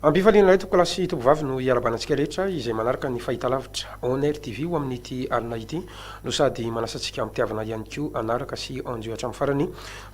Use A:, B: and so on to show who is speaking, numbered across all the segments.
A: Am-pifaliana iray tompokolahy sy tompovavy no iarahabana antsika rehetra izay manaraka ny fahitalavitra On Air TV ho amin'ity alina ity no sady manasa antsika am-pitiavana ihany koa hanaraka sy hanjohy hatramin'ny farany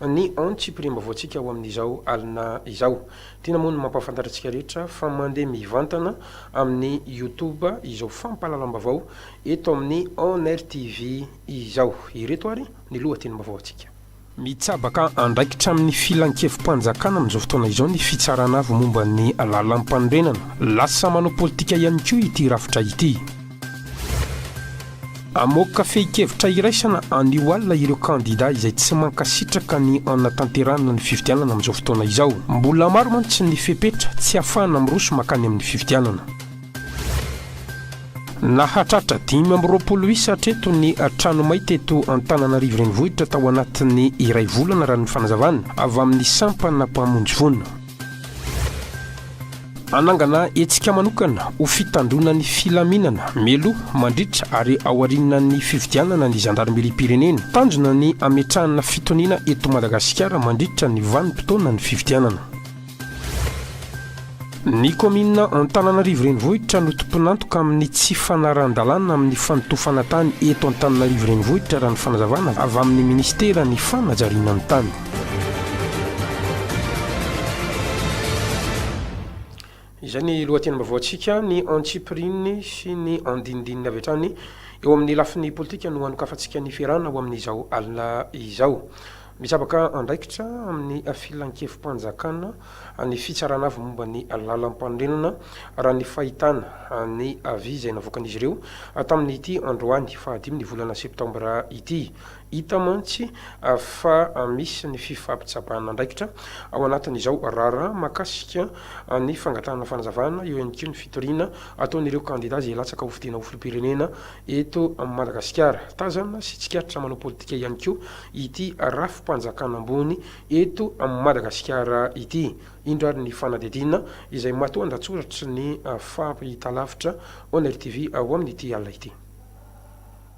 A: ny antsipiriam-baovaontsika ho amin'izao alina izao. Tiana moa ny mampahafantatra antsika rehetra fa mandeha mivantana amin'ny YouTube izao fampahalalam-baovao eto amin'ny On Air TV izao. Ireto ary ny lohatenim-baovaontsika. Mitsabaka andraikitra amin'ny filankevi-panjakana amin'izao fotoana izao ny Fitsarana Avo momba ny Lalàmpanorenana. Lasa manao politika ihany koa ity rafitra ity. Hamoaka fehin-kevitra iraisana anio alina ireo kandida izay tsy mankasitraka ny hanatanterahana ny fifidianana amin'izao fotoana izao. Mbola maro mantsy ny fepetra tsy ahafahana miroso mankany amin'ny fifidianana. Nahatratra 25 isa hatreto ny trano may teto Antananarivo Renivohitra tao anatin'ny iray volana raha ny fanazavana avy amin'ny sampana mpamonjy voina. Hanangana hetsika manokana ho fitandroana ny filaminana mialoha, mandritra ary aorianan'ny fifidianana ny zandarimeriam-pirenena. Tanjona ny hametrahana fitoniana eto Madagasikara mandritra ny vanim-potoanan'ny fifidianana. Ny kaominina Antananarivo Renivohitra no tompon'antoka amin'ny tsy fanarahan-dalàna amin'ny fanotofana tany eto Antananarivo Renivohitra raha ny fanazavana avy amin'ny minisiteran'ny fanajariana ny tany. Izay ny lohatenim-baovaontsika, ny antsipiriany sy ny andinindininy avy hatrany eo amin'ny lafiny politika no hanokafantsika ny fiarahana ho amin'izao alina izao. Mitsabaka andraikitra amin'ny filankevi-panjakana ny fitsarana avo momba ny lalampanorenana raha ny fahitana ny avis izay navoakan'izy ireo tamin'ity androany fahadimy ny volana septambra ity. Hita mantsy fa misy ny fifampitsabahana andraikitra ao anatin'izao raharaha mahakasika ny fangatahana fanazavana, eo ihany koa ny fitoriana ataon'ireo kandida izay hilatsaka hofidiana ho filoham-pirenena eto Madagasikara. Tazana sy tsikaritra manao politika ihany koa ity rafi-panjakana ambony eto Madagasikara ity. Indro ary ny fanadihadiana izay matoan-datsoratry ny fahitalavitra ONRTV ao amin'ity alina ity.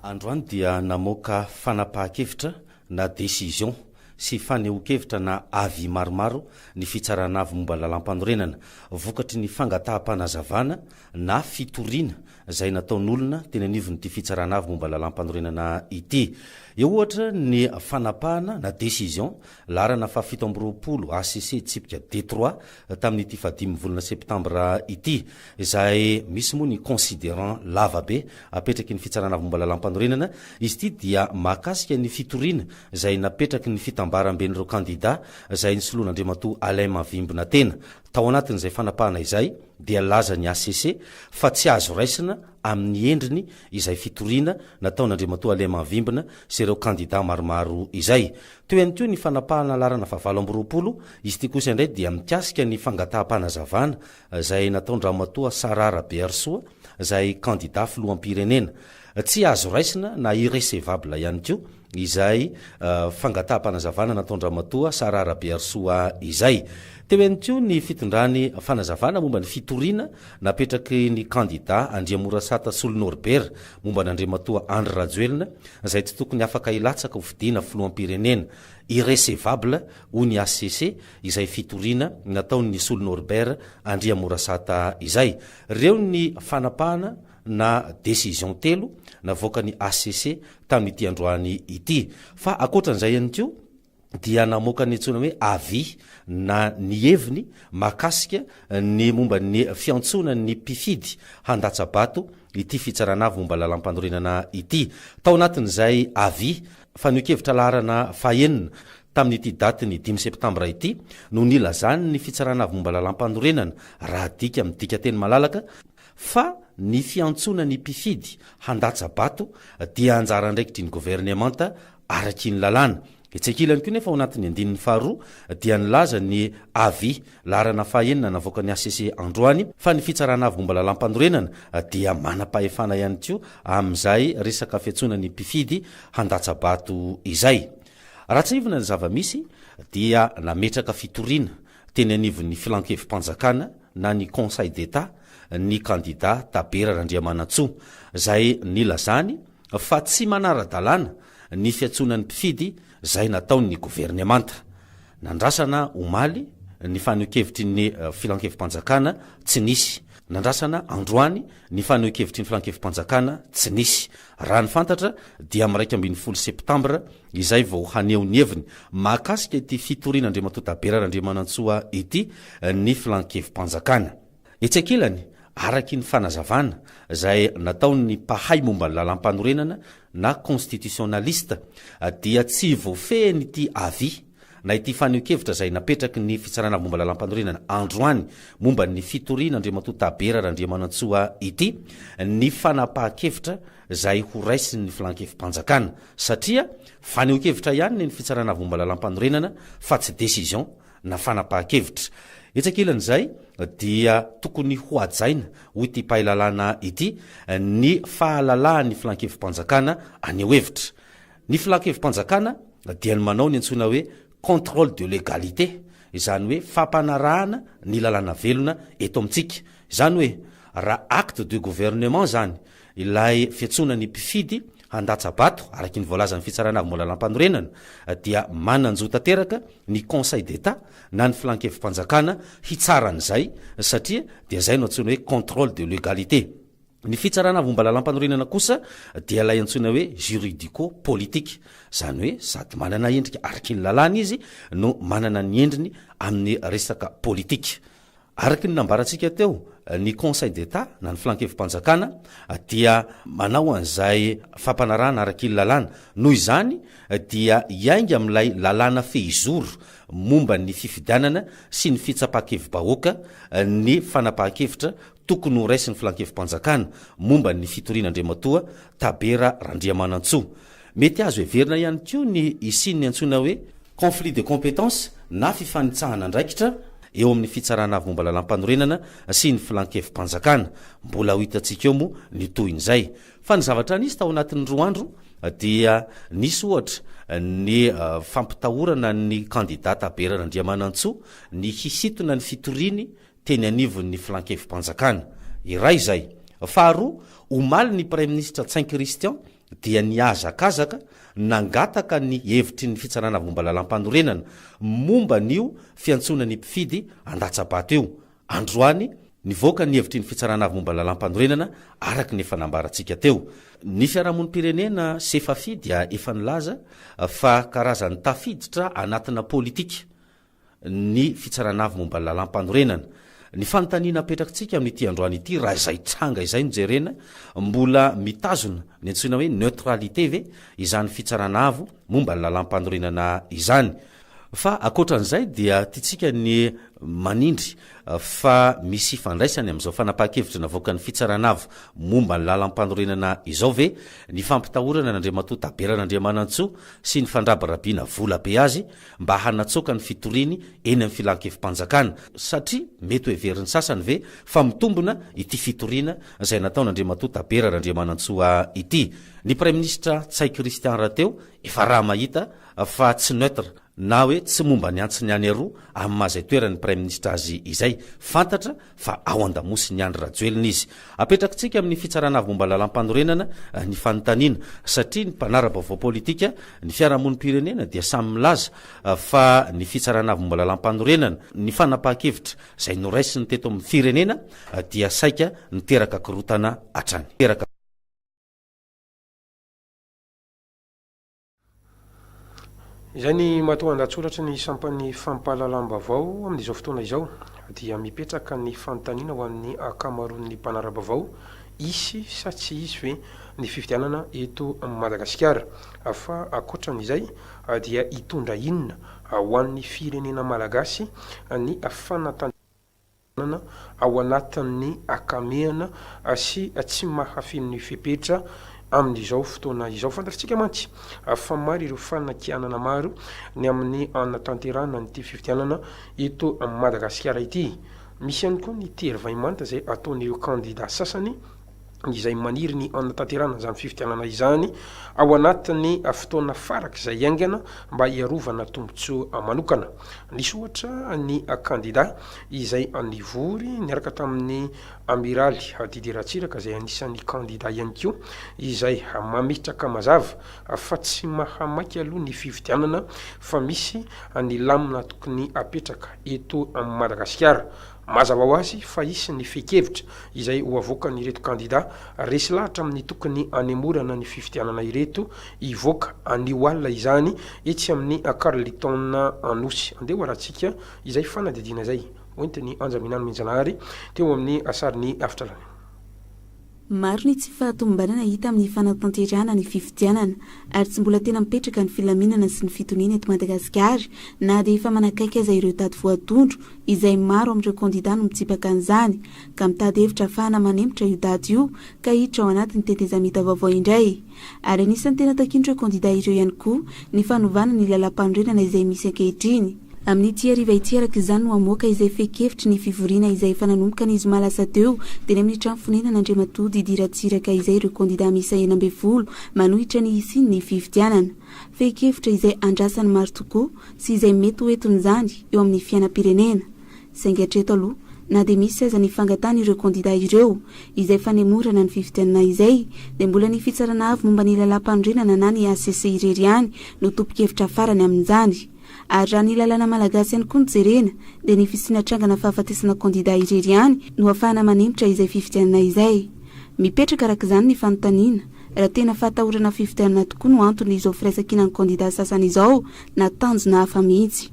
B: Androany dia namoaka fanapahan-kevitra na décision sy fanehoan-kevitra na avis maromaro ny Fitsarana Avo momba ny Lalàmpanorenana vokatry ny fangataham-panazavana na fitoriana izay nataon'olona teny anivon'ity Fitsarana Avo momba ny Lalàmpanorenana ity. Eo ohatra ny fanapahana na décision laharana faha 27 ACC tsipika D trois tamin'ity fahadimy volana septambra ity, izay misy moa ny considérant lava be apetraky ny Fitsarana Avo momba ny Lalàmpanorenana. Izy ity dia mahakasika ny fitoriana izay napetraky ny fitambaramben'ireo kandida izay nisoloan'Andriamatoa Alain Mavimbina tena. Tao anatin'izay fanapahana izay dia nilaza ny hcc fa tsy azo raisina amin'ny endriny izay fitoriana nataon'Andriamatoa Alain Mavimbina sy ireo kandida maromaro izay. Teo ihany koa ny fanapahana laharana fahavalo amby 20, izy ity kosa indray dia mikasika ny fangataham-panazavana izay nataon-dRamatoa Sarah Rabearisoa izay kandida filoham-pirenena. Tsy azo raisina na irrecevable ihany koa izay fangataham-panazavana nataon-dRamatoa Sarah Rabearisoa izay. Teo ihany koa ny fitondrany fanazavana momba ny fitoriana napetraky ny kandida Andriamorasata Solo Norbert momba an'Andriamatoa Andry Rajoelina izay tsy tokony afaka hilatsaka ho fidiana filoham-pirenena. Irrecevable hoy ny hcc izay fitoriana nataon'ny Solo Norbert Andriamorasata izay. Ireo ny fanapahana na décision telo navoakan'ny hcc tamin'ity androany ity. Fa ankoatran'izay ihany koa dia namoaka ny antsoina hoe avis na ny heviny mahakasika ny momba ny fiantsoana ny mpifidy handatsa-bato ity Fitsarana Avo momba ny Lalàmpanorenana ity. Tao anatin'izay avis fanehoan-kevitra laharana fahenina tamin'ity datin'ny dimy septambra ity no nilazany ny Fitsarana Avo momba ny Lalàmpanorenana, raha adika amin'ny dikanteny malalaka, fa ny fiantsoana ny mpifidy handatsa-bato dia anjara andraikitry ny governemanta araky ny lalàna. Etsy ankilany koa nefa ao anatin'ny andininy faharoa dia nilaza ny avis laharana fahaenina navoakan'ny hcc androany fa ny Fitsarana Avo momba Lalàmpanorenana dia manam-pahefana ihany koa amin'izay resaka fiantsoana ny mpifidy handatsa-bato izay. Raha tsiahivina ny zava-misy dia nametraka fitoriana teny anivon'ny Filankevi-panjakana na ny Conseil d'Etat ny kandida Tabera Randriamanantsoa izay nilazany fa tsy manara-dalàna ny fiantsoana ny mpifidy izay nataon'ny governemanta. Nandrasana omaly. ny fanehoan-kevitry ny Filankevi-panjakana, tsy nisy. Nandrasana androany ny fanehoan-kevitry ny Filankevi-panjakana, tsy nisy. Raha ny fantatra dia amin'ny 11 septambra izay vao haneho ny heviny mahakasika ity fitoriana Andriamatoa Tabera Randriamanantsoa ity ny Filankevi-panjakana. Etsy ankilany, araky ny fanazavana izay nataon'ny mpahay momba ny lalàmpanorenana na constitutionnaliste dia tsy voafehin'ity avis na ity fanehoan-kevitra izay napetraky ny Fitsarana Avo Momba Lalàmpanorenana androany momba ny fitoriana Andriamatoa Tabera Randriamanantsoa ity ny fanapahan-kevitra izay ho raisin'ny Filankevi-panjakana satria fanehoan-kevitra ihany ny Fitsarana Avo Momba Lalàmpanorenana fa tsy décision na fanapahan-kevitra. Etsy ankilan'izay dia tokony ho hajaina, hoy ity mpahay lalàna ity, ny fahalalahan'ny Filankevi-panjakana haneho hevitra. Ny Filankevi-panjakana dia ny manao ny antsoina hoe contrôle de légalité, izany hoe fampanarahana ny lalàna velona eto amintsika. Izany hoe raha acte de gouvernement izany ilay fiantsoana ny mpifidy handatsa-bato, araky ny voalazan'ny Fitsarana Avo Momba-Lalàmpanorenana, dia manan-jo tanteraka ny Conseil d'Etat na ny Filankevi-panjakana hitsara an'izay satria dia izay no antsoina hoe contrôle de légalité. Ny fitsarana momba lalàmpanorenana kosa dia ilay antsoina hoe juridico-politique, izany hoe sady manana endrika araky ny lalàna izy no manana ny endriny amin'ny resaka politika. Araky ny nambarantsika teo, ny Conseil d'Etat na ny Filankevi-panjakana dia manao an'izay fampanarahana araky ny lalàna. Noho izany dia hiainga amin'ilay lalàna fehizoro momba ny fifidianana sy ny fitsapan-kevi-bahoaka ny fanapahan-kevitra Tokony ho raisin'ny Filankevi-panjakana momba ny fitoriana Andriamatoa Tabera Randriamanantsoa. Mety azo heverina ihany koa ny hisian'ny antsoina hoe conflit de compétence na fifanitsahana andraikitra eo amin'ny Fitsarana Avo Momba Lalàmpanorenana sy ny Filankevi-panjakana. Mbola ho hitantsika eo moa ny tohin'izay. Fa ny zavatra nisy tao anatin'ny roa andro dia nisy ohatra ny fampitahorana ny kandida Tabera Randriamanantsoa ny hisintona ny fitoriany teny anivon'ny filankevi-panjakana. Iray izay. Faharoa, omaly ny Praiminisitra Ntsay Christian dia nihazakazaka nangataka ny hevitry ny Fitsarana momba lalàmpanorenana momba an'io fiantsoana ny mpifidy handatsa-bato io. Androany, nivoaka ny hevitry ny Fitsarana avo momba lalàmpanorenana araka ny efa nambarantsika teo. Ny fiarahamonim-pirenena Sefafi dia efa nilaza fa karazan'ny tafiditra anatina politika ny Fitsarana Avo momba ny Lalàmpanorenana. Ny fanontaniana apetrakitsika amin'ity androany ity, raha izay tranga izay no jerena, mbola mitazona ny antsoina hoe neutralité ve izany Fitsarana Avo momba ny Lalàmpanorenana izany? Fa ankoatran'izay dia tiantsika ny manindry fa misy ifandraisany amin'izao fanapahan-kevitra navoakan'ny Fitsarana Avo momba ny Lalàmpanorenana izao ve ny fampitahorana an'Andriamatoa Tabera Randriamanantsoa sy ny fandrabirabiana vola be azy mba hanatsoaka ny fitoriany eny amin'ny filankevi-panjakana, satria mety ho heverin'ny sasany ve fa mitombina ity fitoriana izay nataon'Andriamatoa Tabera Randriamanantsoa ity? Ny Praiminisitra Ntsay Christian rahateo efa raha mahita fa tsy neutre na hoe tsy momba ny antsy ny any aroa amin'ny maha izay toeran'ny Praiminisitra azy izay. Fantatra fa ao an-damosin'i Andry Rajoelina izy. Apetrakitsika amin'ny Fitsarana Avo Momba ny Lalàmpanorenana ny fanontaniana, satria ny mpanara-baovao politika, ny fiarahamonim-pirenena dia samy milaza fa ny Fitsarana Avo Momba ny Lalàmpanorenana, ny fanapahan-kevitra izay noraisiny teto amin'ny firenena dia saika niteraka korontana hatrany.
A: Izay ny matoandatsoratry ny sampan'ny fampahalalam-baovao amin'izao fotoana izao dia mipetraka ny fanontaniana ho an'ny ankamaroan'ny mpanara-baovao, hisy sa tsy hisy ve ny fifidianana eto Madagasikara? Fa ankoatran'izay dia hitondra inona ho an'ny firenena malagasy ny fanatanterahana ao anatin'ny hakamehana sy tsy mahafeno ny fepetra amin'izao fotoana izao. Fantatsika mantsy fa maro ireo fanakianana maro ny amin'ny hanatanterahana an'ity fifidianana eto Madagasikara ity. Misy ihany koa ny tery vay manta izay ataon'ireo kandida sasany. izay maniry ny hanatanterahana izany fifidianana izany ao anatin'ny fotoana farak'izay haingana mba hiarovana tombontsoa manokana. Nisy ohatra ny kandida izay nivory niaraka tamin'ny Amiraly Didier Ratsiraka izay anisan'ny kandida ihany koa izay mametraka mazava fa tsy mahamaika aloha ny fifidianana fa misy ny lamina tokony apetraka eto Madagasikara. Mazava ho azy fa hisy ny fehin-kevitra izay ho avoakan'ireto kandida resy lahatra amin'ny tokony hanemorana ny fifidianana ireto hivoaka anio alina izany etsy amin'ny Carlton Anosy. Andeha ho arahantsika izay fanadihadiana izay hoentin'i Anja Minano Minjanahary teo amin'ny sarin'i Afotralana.
C: Maro ny tsy fahatomombanana hita amin'ny fanatanterahana ny fifidianana ary tsy mbola tena mipetraka ny filaminana sy ny fitoniana eto Madagasikara na dia efa manakaiky aza ireo daty voatondro izay maro amin'ireo kandida no mitsipaka an'izany ka mitady hevitra ahafahana manemitra io daty io ka hiditra ao anatin'ny tetezamita vaovao indray. Ary anisan'ny tena takian'ireo kandida ireo ihany koa ny fanovana ny lalàmpanorenana izay misy ankehitriny. Amin'ity hariva ity araka izany no hamoaka izay fehin-kevitry ny fivoriana izay efa nanomboka ny zoma lasa teo teny amin'ny trano fonenan'Andriamatoa Didier Ratsiraka izay ireo kandida miisa 16 manohitra ny hisian'ny fifidianana. Fehin-kevitra izay andrasan'ny maro tokoa sy izay mety ho entin'izany eo amin'ny fiainam-pirenena. Saingy hatreto aloha, na dia misy aza ny fangatahan'ireo kandida ireo izay fanemorana ny fifidianana izay, dia mbola ny Fitsarana Avo momba ny Lalàmpanorenana na ny hcc irery ihany no tompon-kevitra farany amin'izany. Ary raha ny lalàna malagasy ihany koa no jerena dia ny fisiana trangana fahafatesana kandida irery ihany no ahafahana manemitra izay fifidianana izay. Mipetraka araka izany ny fanontaniana raha tena fahatahorana fifidianana tokoa no antony izao firaisankinan'ny kandida sasany izao na tanjona hafa mihitsy.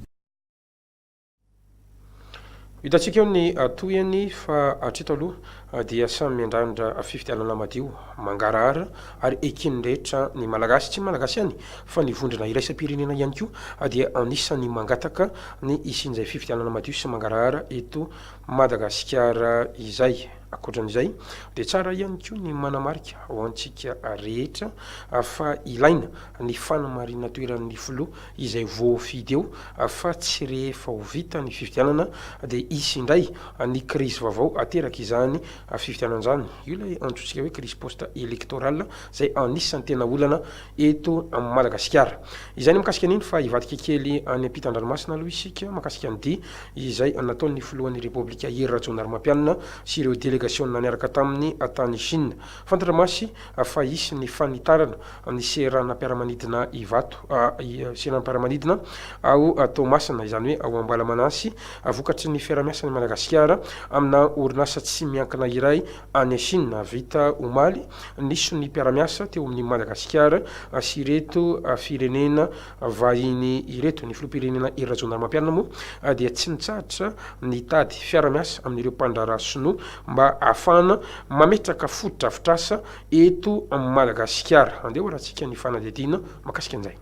A: Hitantsika eo ny tohiny fa hatreto aloha dia samy miandrandra fifidianana madio, mangarahara ary eken'ny rehetra ny Malagasy. Tsy ny Malagasy ihany fa ny vondrona iraisam-pirenena ihany koa dia anisan'ny mangataka ny hisian'izay fifidianana madio sy mangarahara eto Madagasikara izay. Ankoatran'izay dia tsara ihany koa ny manamarika ho antsika rehetra fa ilaina ny fanamarinan-toeran'ny filoha izay voafidy eo fa tsy rehefa ho vita ny fifidianana dia hisy indray ny krizy vaovao ateraky izany fifidianana izany. Io ilay antsointsika hoe crise post électorale izay anisan'ny tena olana eto Madagasikara. Izay ny mikasika an'iny fa hivadika kely any ampitan-dranomasina aloha isika mahakasika ny dia izay nataon'ny filohan'ny Repoblika Hery Rajaonarimampianina sy ireo delegasiona niaraka taminy tany Chine. Fantatra mantsy fa hisy ny fanitarana ny seranam-piaramanidina Ivato, seranam-piaramanidina ao Toamasina, izany hoe ao Ambalamanasy, vokatry ny fiarahamiasan'i Madagasikara amina orinasa tsy miankina iray any Chine. Vita omaly ny sonia mpiara-miasa teo amin'i Madagasikara sy ireto firenena vahiny ireto. Ny filoham-pirenena Hery Rajaonarimampianina moa dia tsy nitsahatra nitady fiara-miasa amin'ireo mpandraharaha sinoa mba hahafahana mametraka fotodrafitrasa eto Madagasikara. Andeha ho arahantsika ny fanadihadiana mahakasika an'izay.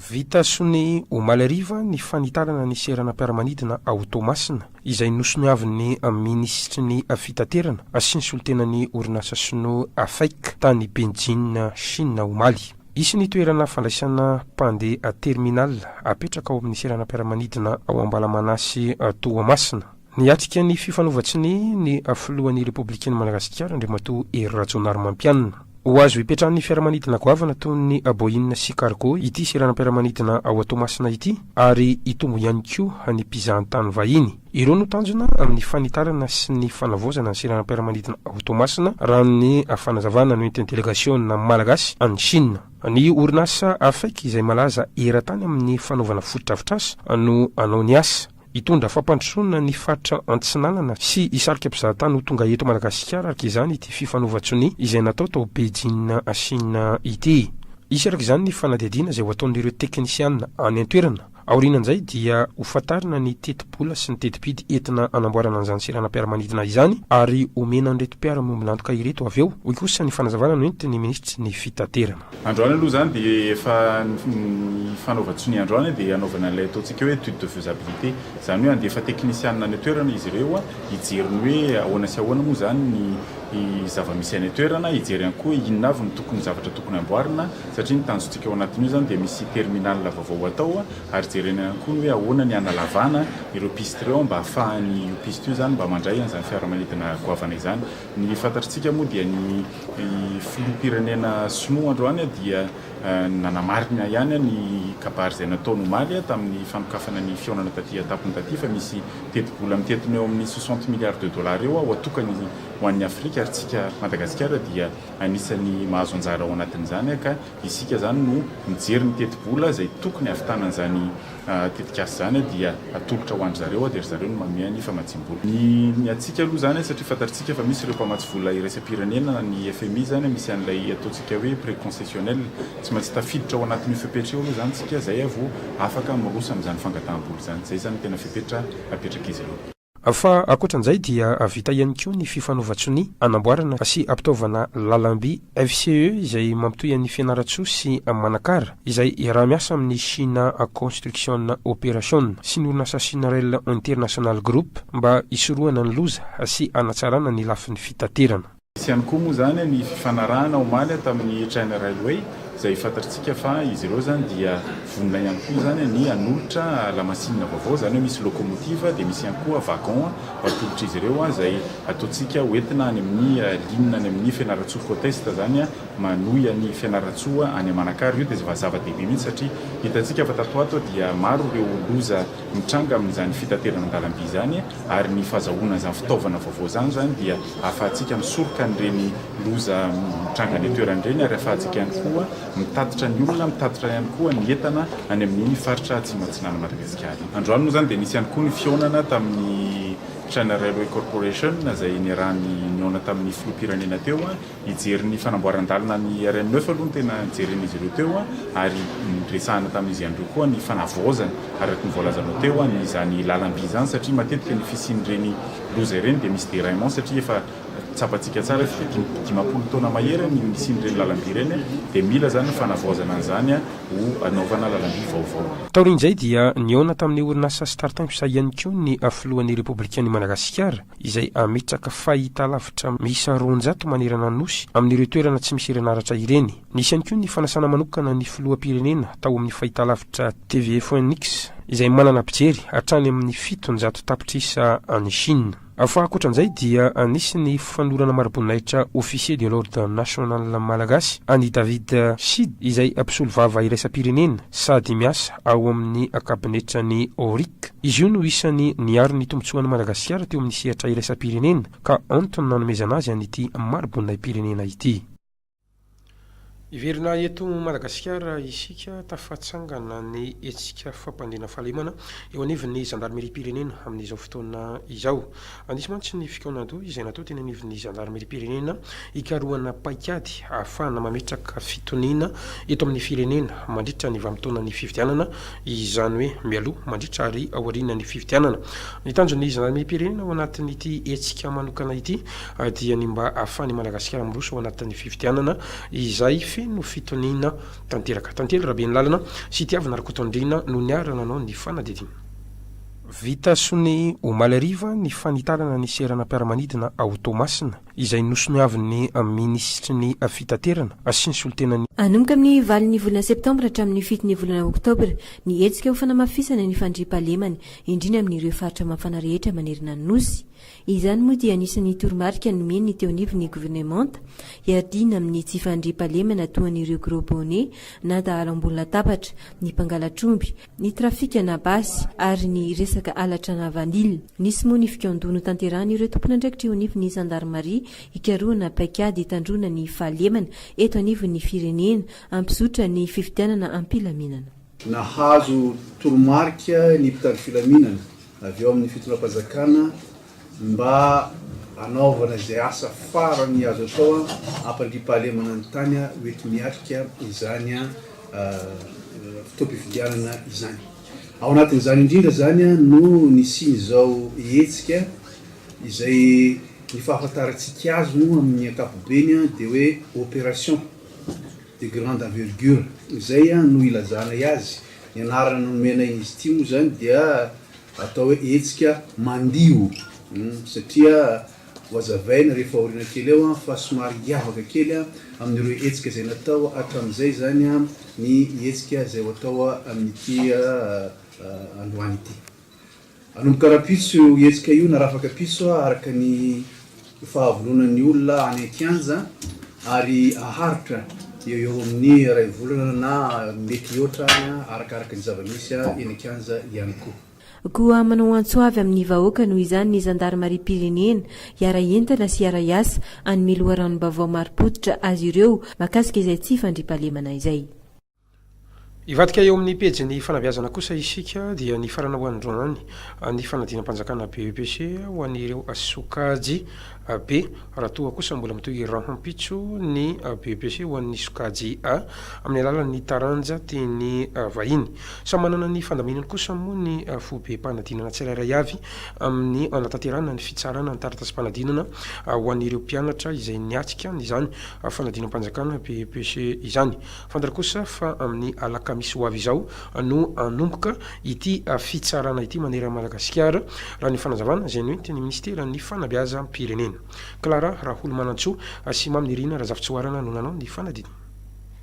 A: Vita sonia omaly hariva ny fanitarana ny seranam-piaramanidina ao Toamasina, izay nosoniavin'ny minisitry ny Fitaterana sy ny solontenan'ny orinasa sinoa AFEC tany Beijing, Chine omaly. Hisy ny toerana fandraisana mpandeha terminal apetraka ao amin'ny seranam-piaramanidina ao Ambalamanasy Toamasina. Niatrika ny fifanovan-tsonia ny filohan'ny Repoblikan'i Madagasikara, Andriamatoa Hery Rajaonarimampianina. Ho azo ipetrahan'ny fiaramanidina goavana toy ny Boeing sy Cargo ity seranam-piaramanidina ao Toamasina ity ary hitombo ihany koa ny mpizahantany vahiny. Ireo no tanjona amin'ny fanitarana sy ny fanavaozana ny seranam-piaramanidina ao Toamasina, raha ny fanazavana noentin'ny delegasiona malagasy any Chine. Ny orinasa AFEC izay malaza eran-tany amin'ny fanaovana fotodrafitrasa no hanao ny asa. Hitondra fampandrosoana ny faritra Antsinanana sy hisarika mpizahatany ho tonga eto Madagasikara araka izany ity fifanovan-tsonia izay natao tao Beijing Chine ity. Hisy araka izany ny fanadihadiana izay ho ataon'ireo teknisiana any an-toerana. Aorianan'izay dia ho fantarina ny tetibola sy ny tetibidy entina hanamboarana an'izany seranam-piaramanidina izany ary homena an'ireto mpiara-miombon'antoka ireto avy eo, hoy kosa ny fanazavana noentin'ny minisitry ny fitaterana.
D: Androany aloha izany dia efa ny fanaovan-tsonia androany dia hanaovana ilay ataontsika hoe étude de faisabilité. Izany hoe handefa teknisianina any an-toerana izy ireo hijery ny hoe ahoana sy ahoana moa izany ny. zava-misy any an-toerana, hijery ihany koa inona avy no tokony zavatra tokony hamboarina satria ny tanjontsika ao anatin'io izany dia misy terminal vaovao ho atao ary jerena ihany koa ny hoe ahoana ny hanalavana ireo piste ireo mba hahafahan'ny io piste io izany mba mandray an'izany fiaramanidina goavana izany. Ny fantatritsika moa dia ny filoham-pirenena sinoa androany dia nanamarina ihany ny kabary izay nataony omaly tamin'ny fanokafana ny fihaonana taty an-tampony taty fa misy tetibola mitentina eo amin'ny 60 milliards de dollars eo ho atokany ho an'ny Afrika ary tsika Madagasikara dia anisan'ny mahazo anjara ao anatin'izany ka isika izany no mijery ny tetibola izay tokony hahavitana an'izany tetikasa izany dia atolotra ho an-dry zareo dia ry zareo no manome ny famatsiam-bola. Ny ny antsika aloha izany satria fantatritsika fa misy ireo mpamatsy vola iraisam-pirenena na ny FMI izany misy an'ilay ataontsika hoe prêt concessionnel tsy maintsy tafiditra ao anatin'io fepetra io aloha izany tsika izay vao afaka miroso amin'izany fangataham-bola izany. Izay izany no tena fepetra apetrak'izy ireo.
A: Fa ankoatran'izay dia vita ihany koa ny fifanaovan-tsonia hanamboarana sy hampitaovana lalamby FCE izay mampitohy an'i Fianarantsoa sy Manakara izay iaraha-miasa amin'ny China Construction Operation sy ny orinasa China Rail International Group mba hisorohana ny loza sy hanatsarana ny lafiny fitaterana.
D: Nisy ihany koa moa izany ny fifanarahana omaly tamin'ny China Railway izay fantatritsika fa izy ireo izany dia vonona ihany koa izany ny hanolotra lamasinina vaovao, izany hoe misy locomotive dia misy ihany koa wagon ho atolotr'izy ireo izay ataontsika ho entina any amin'ny ligne any amin'ny Fianarantsoa Côte Est izany manohy an'i Fianarantsoa any Manakara. Io dia zava-dehibe mihitsy satria hitantsika fa tato ho ato dia maro ireo loza mitranga amin'izany fitaterana an-dalamby izany ary ny fahazahoana izany fitaovana vaovao izany izany dia ahafahantsika misoroka an'ireny loza mitranga any an-toerana ireny ary ahafahantsika ihany koa mitatitra ny olona, mitatitra ihany koa ny entana any amin'iny faritra atsimo atsinanan'i Madagasikara iny. Androany moa izany dia nisy ihany koa ny fihaonana tamin'ny China Railway Corporation izay niarahany nihaona tamin'ny filoham-pirenena teo. Hijery ny fanamboaran-dalana ny RN neuf aloha no tena nijeren'izy ireo teo ary niresahana tamin'izy ihany ireo koa ny fanavaozana araka ny voalazanao teo ny izany lalam-by izany satria matetika ny fisian'ireny loza ireny dia misy déraillement satria efa tsapantsika tsara fa dia 50 taona mahery ny nisian'ireny lalam-by ireny dia mila izany ny fanavaozana an'izany ho anaovana lalam-by vaovao.
A: Taorian'izay dia nihaona tamin'ny orinasa Startimes ihany koa ny filohan'ny Repoblikan'i Madagasikara izay hametraka fahitalavitra miisa 200 manerana ny Nosy amin'ireo toerana tsy misy herinaratra ireny. Nisy ihany koa ny fanasana manokana ny filoham-pirenena tao amin'ny fahitalavitra TVFNX izay manana mpijery hatrany amin'ny 700 tapitrisa any Chine. Fa ankoatran'izay dia nisy ny fanolorana mari-boninahitra Officier de l'Ordre National Malagasy an'i David Sid izay mpisolovava iraisam-pirenena sady miasa ao amin'ny kabinetran'ny ORIC. Izy io no isan'ny niaro ny tombontsoan'i Madagasikara teo amin'ny sehatra iraisam-pirenena ka antony nanomezana azy an'ity mari-boninahi-pirenena ity. Hiverina eto Madagasikara isika, tafatsangana ny hetsika fampandriana fahalemana eo anivon'ny zandarimeriam-pirenena amin'izao fotoana izao. Nisy mantsy ny fikaonandoha izay natao teny anivon'ny zandarimeriam-pirenena hikarohana paikady ahafahana mametraka fitoniana eto amin'ny firenena mandritra ny vanim-potoanan'ny fifidianana, izany hoe mialoha, mandritra ary aorianan'ny fifidianana. Ny tanjon'ny zandarimeriam-pirenena ao anatin'ity hetsika manokana ity dia ny mba ahafahan'i Madagasikara miroso ao anatin'ny fifidianana izay feno fitoniana tanteraka. Tantely Rabenilalana sy Tiavina Rakotoandriana no niara-nanao ny fanadihadiana. Vita sonia omaly hariva ny fanitarana ny seranam-piaramanidina ao Toamasina, izay nosoniavin'ny minisitry ny Fitaterana sy ny solontenan'ny.
E: Hanomboka amin'ny valon'ny volana septambra hatramin'ny fiton'ny volana oktobra ny hetsika ho fanamafisana ny fandriampahalemana, indrindra amin'ireo faritra mafana rehetra manerana ny Nosy. Izany moa dia anisan'ny toromarika nomen'ny teo anivon'ny governemanta hiadiana amin'ny tsy fandriampahalemana toa an'ireo gros bonnets na dahalo ambony latabatra, ny mpangalatr'omby, ny trafikana basy ary ny resaka halatrana vanila. Nisy moa ny fikaondoha notanterahan'ireo tompon'andraikitra eo anivon'ny zandarimaria hikarohana paikady hitandroana ny fahalemana eto anivon'ny firenena, hampizotra ny fifidianana am-pilaminana.
F: Nahazo toromarika ny mpitandro filaminana avy ao amin'ny fitondram-panjakana mba hanaovana izay asa farany azo atao hampandriampahalemana ny tany hoenti-miatrika izany fotoam-pifidianana izany. Ao anatin'izany indrindra izany no nisian'izao hetsika izay ny fahafantarantsika azy moa amin'ny ankapobeny dia hoe opération de grande envergure izay no ilazanay azy. Ny anarana nomenay izy ity moa izany dia Atao hoe hetsika mandio satria Ho hazavaina rehefa aoriana kely eo fa somary hiavaka kely amin'ireo hetsika izay natao hatramin'izay izany ny hetsika izay ho atao amin'ity androany ity. Hanomboka rahampitso io hetsika io na rafakampitso araka ny fahavononan'ny olona any an-kianja ary haharitra eo eo amin'ny iray volana na mety hihoatra arakaraka ny zava-misy eny an-kianja ihany koa.
E: Koa manao antso avy amin'ny vahoaka noho izany ny zandarimariam-pirenena hiara-hientana sy hiara-hiasa hanome loharanom-baovao marim-pototra azy ireo mahakasika izay tsy fandriampahalemana izay.
A: Hivadika eo amin'ny pejin'ny fanabeazana kosa isika dia nifarana ho androany ny fanadinam-panjakana BEPC ho an'ireo sokajy B raha toa kosa mbola mitohy rahampitso ny BEPC ho an'ny sokajy A amin'ny alalan'ny taranja teny vahiny. Samy manana ny fandaminany kosa moa ny foibem-panadinana tsirairay avy amin'ny hanatanterahana ny fitsarana ny taratasim-panadinana ho an'ireo mpianatra izay niatrika izany fanadinam-panjakana BEPC izany. Fantatra kosa fa amin'ny alakamisy ho avy izao no hanomboka ity fitsarana ity manerana an'i Madagasikara, raha ny fanazavana izay noentin'ny minisiteran'ny fanabeazam-pirenena. Clara Raholomanantsoa sy Mamy Nirina Razafitsihoarana no nanao ny fanadihadiana.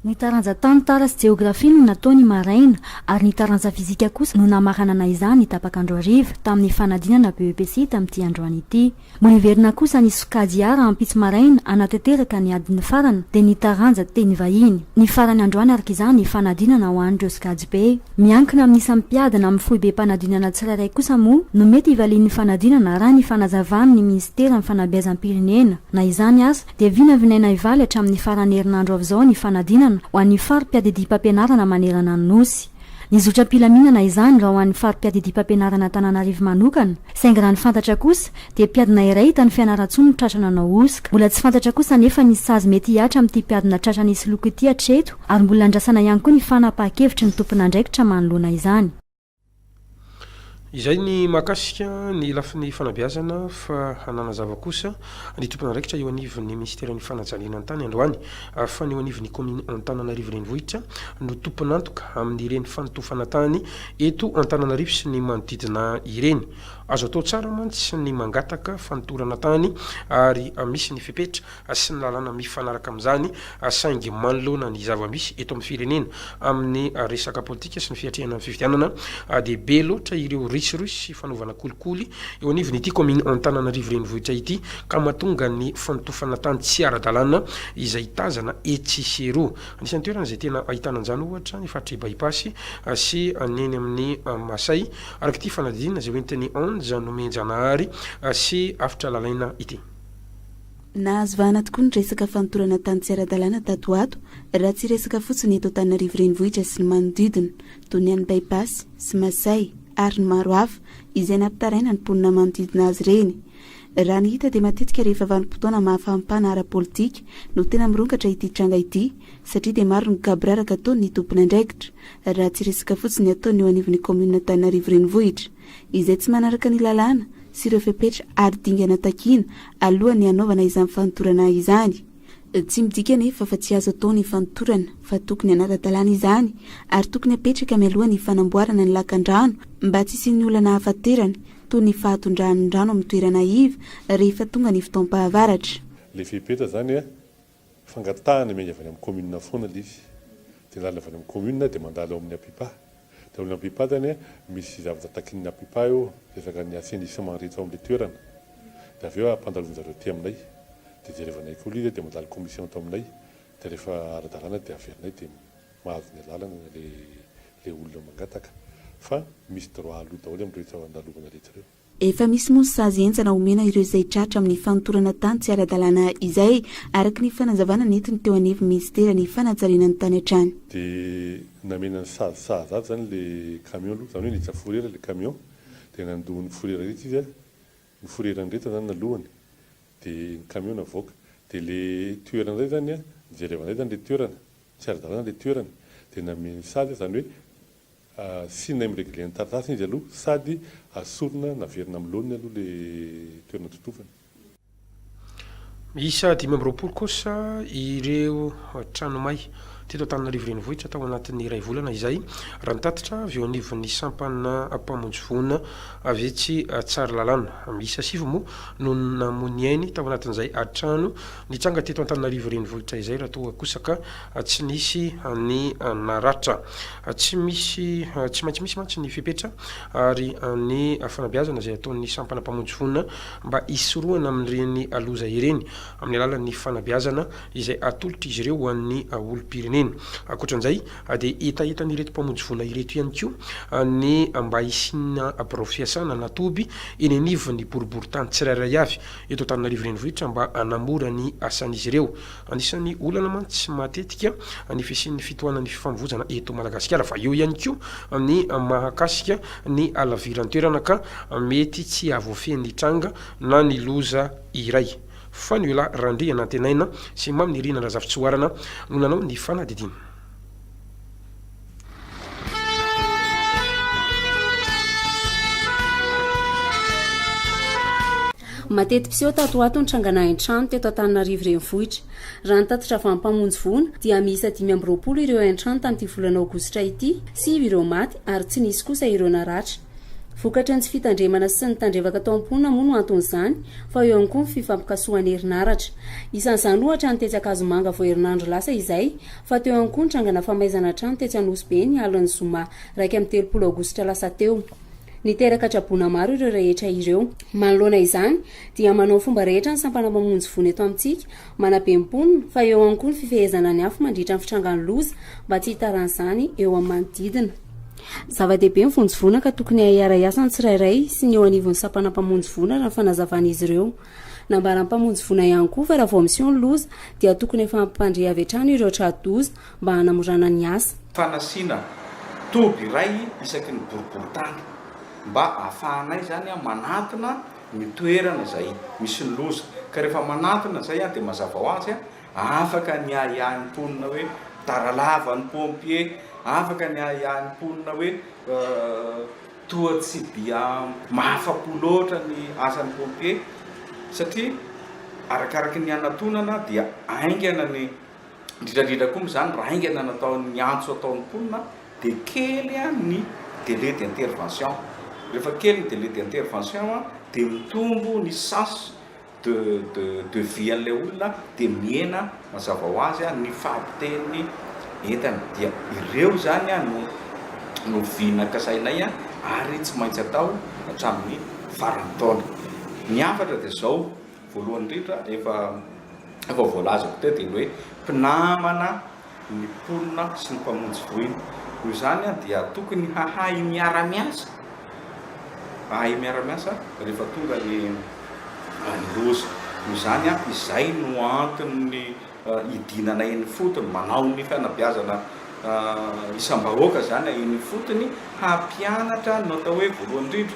G: Ny taranja tantara sy jeografia no natao ny maraina ary ny taranja fizika kosa no namaranana izany tapak'andro hariva tamin'ny fanadinana BEPC tamin'ity androany ity. Mbola hiverina kosa ny sokajy A rahampitso maraina hanatanteraka ny adin'ny farany dia ny taranja teny vahiny. Ny farany androany araka izany ny fanadinana ho an'ireo sokajy B. Miankina amin'ny isan'ny mpiadina amin'ny foibem-panadinana tsirairay kosa moa no mety hivalian'ny fanadinana raha ny fanazavan'ny minisiteran'ny fanabeazam-pirenena. Na izany aza dia vinavinaina hivaly hatramin'ny faran'ny herinandro avy izao ny fanadinana ho an'ny fari-piadidiam-pampianarana manerana ny Nosy. Nizotra am-pilaminana izany raha ho an'ny fari-piadidiam-pampianarana Antananarivo manokana, saingy raha ny fantatra kosa dia mpiadina iray tany Fianarantsoa no tratra nanao hosoka. Mbola tsy fantatra kosa anefa ny sazy mety hihatra amin'ity mpiadina tratra nisoloky ity hatreto ary mbola andrasana ihany koa ny fanapahan-kevitry ny tompon'andraikitra manoloana izany.
A: Izay ny mahakasika ny lafiny fanabeazana fa nanazava kosa ny tompon'andraikitra eo anivon'ny minisiteran'ny fanajariana ny tany androany fa ny eo anivon'ny kaominina Antananarivo Renivohitra no tompon'antoka amin'ireny fanotofana tany eto Antananarivo sy ny manodidina ireny. Azo atao tsara mantsy ny mangataka fanotorana tany ary misy ny fepetra sy ny lalàna mifanaraka amin'izany saingy manoloana ny zava-misy eto amin'ny firenena amin'ny resaka politika sy ny fiatrehana ny fifidianana dia be loatra ireo risirosy sy fanaovana kolikoly eo anivon'ity kaominina Antananarivo Renivohitra ity ka mahatonga ny fanotofana tany tsy ara-dalàna izay tazana etsy sy eroa. Anisan'ny toerana izay tena ahitana an'izany ohatra ny faritr'i By-Pass sy ny eny amin'ny Masay araka ity fanadihadiana izay hoentin'i Onja Nomenjanahary sy Avotra Lalaina ity.
C: Nahazo vahana tokoa ny resaka fanotorana tany tsy ara-dalàna tato ho ato, raha tsy hiresaka fotsiny eto Antananarivo Renivohitra sy ny manodidina, toy ny any By-Pass sy Masay ary ny maro hafa, izay nampitaraina ny mponina manodidina azy ireny. Raha ny hita dia matetika rehefa vanim-potoana mahafampana ara-politika no tena mirongatra ity tranga ity, satria dia maro ny gaboraraka ataon'ny tompon'andraikitra, raha tsy hiresaka fotsiny ny ataon'ny eo anivon'ny kaominina Antananarivo Renivohitra. izay tsy manaraka ny lalàna sy ireo fepetra ary dingana takiana alohan'ny hanaovana izany fanotorana izany. Tsy midika anefa fa tsy azo atao ny fanotorana fa tokony hanara-dalàna izany ary tokony hapetraka mialoha ny fanamboarana ny lakan-drano mba tsy hisian'ny olana hahafaterany toy ny fahatondrahan'ny rano amin'ny toerana iva rehefa tonga ny fotoam-pahavaratra.
H: Ilay fepetra izany Fangatahana miainga avy any amin'ny commune foana ilay izy. Dia lalana avy any amin'ny commune dia mandalo ao amin'ny APIPA. Dia ao amin'ny APIPA zany misy zavatra takian'ny APIPA eo, resaka ny assainissement rehetra ao amin'ilay toerana. Dia avy eo ampandalon'zareo aty aminay. Dia jerevanay koa ilay izy dia mandalo commission ato aminay. Dia rehefa ara-dalàna dia averinay dia mahazo ny alalana ilay ilay olona mangataka. Fa misy droit aloa daholo amin'ireo rehetra andalovana rehetra ireo.
C: Efa misy moa ny sazy henjana omena ireo izay tratra amin'ny fanotorana tany tsy ara-dalàna izay, araka ny fanazavana nentiny teo anivon'ny minisiteran'ny fanajariana ny tany hatrany.
H: Dia namena ny sazy sahaza azy izany ilay camion aloha, izany hoe niditra fourrière ilay camion, dia nandoa ny fourrière rehetra izy an, ny fourrière rehetra izany nalohany, dia ny camion navoaka. Dia ilay toerana indray izany an, nijerevana indray izany ilay toerana, tsy ara-dalàna ilay toerana, dia namena ny sazy izany hoe Asiana mi-regler ny taratasiny izy aloha sady asorina naverina amin'ny laoniny aloha le toerana totofana.
A: Miisa 25 kosa ireo trano may. teto Antananarivo Renivohitra tao anatin'ny iray volana izay, raha ny tatitra avy eo anivon'ny sampana mpamonjy voina avy etsy Tsaralalàna. Miisa sivy moa no namoy ny ainy tao anatin'izay ady-trano nitranga teto Antananarivo Renivohitra izay raha toa kosa ka tsy nisy ny naratra. Tsy misy tsy maintsy misy mantsy ny fepetra ary ny fanabeazana izay ataon'ny sampana mpamonjy voina mba hisorohana amin'ireny loza ireny amin'ny alalan'ny fanabeazana izay atolotr'izy ireo ho an'ny olom-pirenena. Ankoatran'izay dia hetahetan'ireto mpamonjy voina ireto ihany koa ny mba hisiana birao fiasana na toby eny anivon'ny boriborintany tsirairay avy eto Antananarivo Renivohitra mba hanamora ny asan'izy ireo. Anisan'ny olana mantsy matetika ny fisian'ny fitohanan'ny fifamoivoizana eto Madagasikara fa eo ihany koa ny mahakasika ny halaviran-toerana ka mety tsy hahavoafehy ny tranga na ny loza iray. Fanoela Randrianantenaina sy Maminirina Razafitsihoarana no nanao ny fanadihadiana.
I: Mateti-piseho tato ho ato ny trangana hain-trano teto Antananarivo Renivohitra. Raha ny tatitra avy amin'ny mpamonjy voina dia miisa 25 ireo hain-trano tamin'ity volana aogositra ity, sivy ireo maty ary tsy nisy kosa ireo naratra. Vokatry ny tsy fitandremana sy ny tandrevaka tao am-ponina moa no anton'izany fa eo ihany koa ny fifampikasohana herinaratra. Isan'izany ohatra ny tetsy Ankazomanga vao herinandro lasa izay fa teo ihany koa ny trangana famaizana trano tetsy Anosibe ny alin'ny zoma 31 aogositra lasa teo. Niteraka traboina maro ireo rehetra ireo. Manoloana izany dia manao ny fomba rehetra ny sampana mamonjy voina eto amintsika, manabe ny mponina fa eo ihany koa ny fifehezana ny afo mandritra ny fitrangan'ny loza mba tsy hitaran'izany eo amin'ny manodidina. Zava-dehibe ny vonjy voina ka tokony hiara-hiasa ny tsirairay sy ny eo anivon'ny sampana mpamonjy voina raha ny fanazavan'izy ireo. Nambaran'ny mpamonjy voina ihany koa fa raha vao miseho ny loza dia tokony efa hampandre avy hatrany ireo tra-doza mba hanamorana ny asa.
J: Fanasiana toby iray isaky ny boriborintany mba ahafahanay izany manatona ny toerana izay misy ny loza. Ka rehefa manatona izay dia mazava ho azy Afaka ny ahiahy ny mponina hoe tara lava ny pompier, afaka ny ahiahy ny mponina hoe toa tsy dia mahafa-po loatra ny asan'ny pompier satria arakaraky ny hanatonana dia haingana ny, indrindra indrindra koa moa izany raha haingana ny atao ny antso ataon'ny mponina dia kely ny délai d'intervention, rehefa kely ny délai d'intervention dia mitombo ny sens de de de vie an'ilay olona dia mihena mazava ho azy ny fahapotehan'ny entana dia ireo izany no no vina kasainay ary tsy maintsy atao hatramin'ny faran'ny taona. Ny hafatra dia izao, voalohany indrindra efa efa voalazako teo dia ny hoe mpinamana ny mponina sy ny mpamonjy voina. Noho izany dia tokony hahay miara-miasa, hahay miara-miasa rehefa tonga ny ny loza. Noho izany, izay no anton'ny hidinana eny ifotony, manao ny fanabeazana isam-bahoaka izany eny ifotony, hampianatra ny atao hoe voalohany indrindra,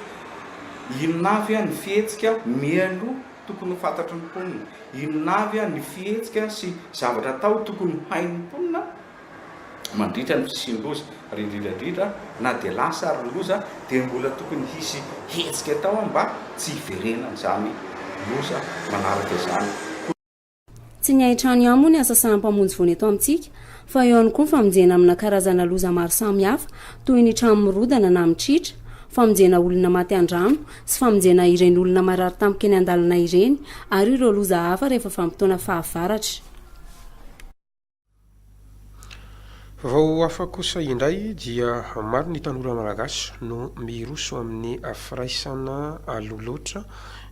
J: inona avy ny fihetsika mialoha tokony ho fantatry ny mponina, inona avy ny fihetsika sy zavatra atao tokony ho hain'ny mponina mandritra ny fisian-doza, ary indrindra indrindra na dia lasa ary ny loza dia mbola tokony hisy hetsika atao mba tsy hiverenan'izany loza manaraka izany.
I: Tsy ny haintrano ihany moa ny asa sahan'ny-mpamonjy voina eto amintsika fa eo ihany koa ny famonjena amina karazana loza maro samihafa toy ny trano mirodana na mitritra, famonjena olona maty an-drano sy famonjena ireny olona marary tampoka eny an-dalana ireny ary ireo loza hafa rehefa vanim-potoana fahavaratra.
A: Vao hafa kosa indray dia maro ny tanora malagasy no miroso amin'ny firaisana aloha loatra